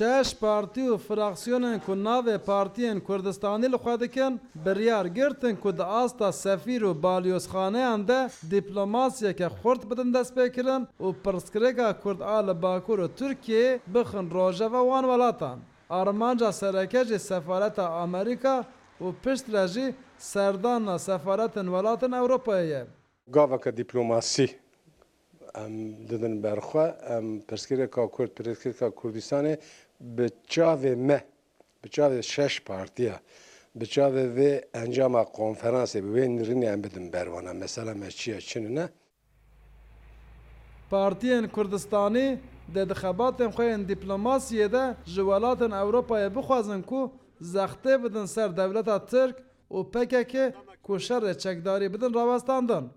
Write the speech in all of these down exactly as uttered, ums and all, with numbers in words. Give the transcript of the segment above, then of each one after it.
Şeş partî û fraksiyonên ku navê partiyên Kurdistanî li xwe dikin, biryar girtin ku di asta sefîr û balyozxaneyan de dîplomasiyeke xurt bidin destpêkirin û pirsgirêka Kurd a li Bakur û Tirkiyeyê bixin rojeva wan welatan. Armanca sereke jî sefareta Amerîka û piştre jî serdana sefaretên welatên Ewropayê ye. Gaveke dîplomasî em didin ber xwe, em pirsgirêka Kurd, pirsgirêka Kurdistanê bi çavê me, bi çavê şeş partiya, bi çavê vê encama konferansê, bi wê nirînê em bidin ber wan. Mesela me çi ye, çi nîne? Partiyên Kurdistanî dê di xebatên xwe yên dîplomasiyê de ji welatên Ewropayê bixwazin ku zextê bidin ser dewleta Tirk û P K K ku şerê çekdarî bidin rawestandin.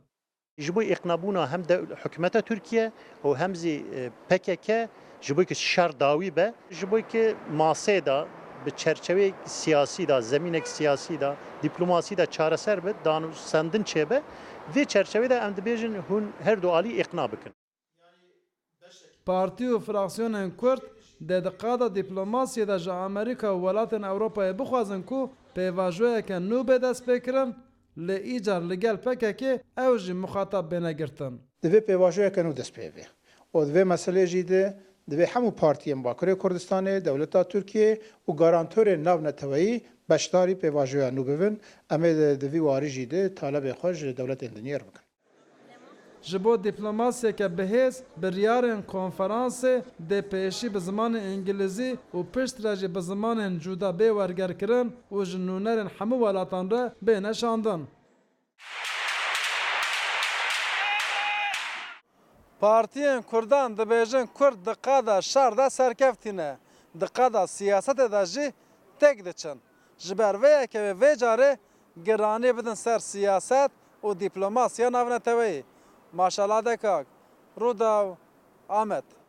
Ji bo îqnabûna hem de hikûmeta Tirkiye û hem zî, e, P K K ji bo ku şer dawî be, ji bo ku masê de bi çerçeveyek siyasî de, zemînek siyasî de, dîplomasî de çareser be, danûstendin çêbe. Vê çerçevê de em dibêjin hûn her du alî îqna bikin. Partî û fraksiyonên Kurd dê di qada dîplomasiyê de ji Amerîka û welatên Ewropayê bixwazin ku pêvajoyeke nû bê destpêkirin, lê îcar li gel P K K ew jî muxatab bêne girtin. Divê pêvajoyeke nû dest pê bê û di vê meselê jî de divê hemû partiyên Bakurê Kurdistanê, dewleta Tirkiyê û garantorên navneteweyî beşdarî pêvajoya nû bibin. Em ê di, di vî warî jî de talebê xwe ji dewletên dinyê re bikin. Ji bo dîplomasiyeke bihêz, biryarên konferansê dê pêşî bi zimanê îngilîzî û piştre jî bi zimanên cuda bê wergerkirin û ji nûnerên hemû welatan re bêne şandin. Partiyên Kurdan dibêjin Kurd di qada şer de serkeftî ne, di qada siyasetê de jî têk diçin. Ji ber vê yekê wê vê carê giranî bidin ser siyaset û dîplomasiya navneteweyî. Maşala Dekak, Rûdaw, Amed.